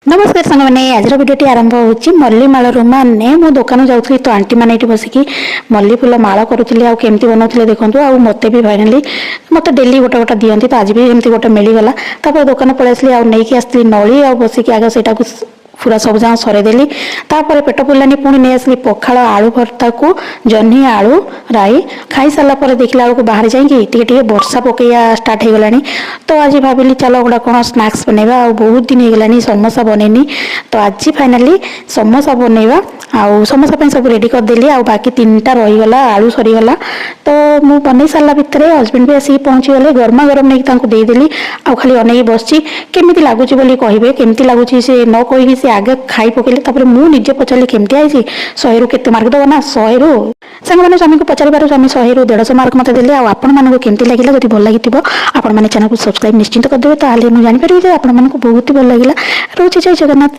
ନମସ୍କାର ସାଙ୍ଗମାନେ, ଆଜିର ଭିଡ଼ିଓଟି ଆରମ୍ଭ ହେଉଛି ମଲ୍ଲିମାଳରୁ। ମାନେ ମୁଁ ଦୋକାନ ଯାଉଥିଲି ତ ଆଣ୍ଟିମାନେ ଏଇଠି ବସିକି ମଲ୍ଲି ଫୁଲ ମାଳ କରୁଥିଲେ ଆଉ କେମିତି ବନାଉଥିଲେ ଦେଖନ୍ତୁ। ଆଉ ମୋତେ ବି ଫାଇନାଲି ମୋତେ ଡେଲି ଗୋଟେ ଗୋଟେ ଦିଅନ୍ତି, ତ ଆଜି ବି ଏମିତି ଗୋଟେ ମିଳିଗଲା। ତାପରେ ଦୋକାନ ପଳେଇ ଆସିଲି ଆଉ ନେଇକି ଆସିଥିଲି ନଳି ଆଉ ବସିକି ଆଗ ସେଇଟାକୁ ପୁରା ସବୁ ଯାକ ସରେଇଦେଲି। ତାପରେ ପେଟ ପୁରିଲାନି, ପୁଣି ନେଇ ଆସିଲି ପଖାଳ, ଆଳୁ ଭର୍ତ୍ତାକୁ ଜହ୍ନି ଆଳୁ ରାଇ। ଖାଇସାରିଲା ପରେ ଦେଖିଲା ବେଳକୁ ବାହାରେ ଯାଇକି ଟିକେ ଟିକେ ବର୍ଷା ପକେଇବା ଷ୍ଟାର୍ଟ ହେଇଗଲାଣି। ତ ଆଜି ଭାବିଲି, ଚାଲ ଗୋଟେ କ'ଣ ସ୍ନାକ୍ସ ବନେଇବା। ଆଉ ବହୁତ ଦିନ ହେଇଗଲାଣି ସମୋସା ବନେଇନି, ତ ଆଜି ଫାଇନାଲି ସମୋସା ବନେଇବା। ଆଉ ସମୋସା ପାଇଁ ସବୁ ରେଡ଼ି କରିଦେଲି ଆଉ ବାକି ତିନିଟା ରହିଗଲା, ଆଳୁ ସରିଗଲା। ତ ମୁଁ ବନେଇ ସାରିଲା ଭିତରେ ହଜବେଣ୍ଡ ବି ଆସିକି ପହଞ୍ଚିଗଲେ। ଗରମା ଗରମ ନେଇକି ତାଙ୍କୁ ଦେଇଦେଲି ଆଉ ଖାଲି ଅନେଇକି ବସିଛି, କେମିତି ଲାଗୁଛି ବୋଲି କହିବେ। କେମିତି ଲାଗୁଛି ସେ ନ କହିକି ସେ ଆଗେ ଖାଇ ପକେଇଲେ। ତାପରେ ମୁଁ ନିଜେ ପଚାରିଲି, କେମିତି ହେଇଛି, 100ରୁ କେତେ ମାର୍କ ଦେବ? ନା 100ରୁ, ସାଙ୍ଗମାନେ, ସ୍ୱାମୀକୁ ପଚାରିବାରୁ ସ୍ୱାମୀ 100ରୁ 150 ମାର୍କ ମୋତେ ଦେଲେ। ଆଉ ଆପଣମାନଙ୍କୁ କେମିତି ଲାଗିଲା? ଯଦି ଭଲ ଲାଗିଥିବ, ଆପଣମାନେ ଚ୍ୟାନେଲକୁ ସବସ୍କ୍ରାଇବ୍ ନିଶ୍ଚିନ୍ତ କରିଦେବେ। ତାହେଲେ ମୁଁ ଜାଣିପାରିବି ଯେ ଆପଣମାନଙ୍କୁ ବହୁତ ହି ଭଲ ଲାଗିଲା। ରହୁଛି, ଜୟ ଜଗନ୍ନାଥ।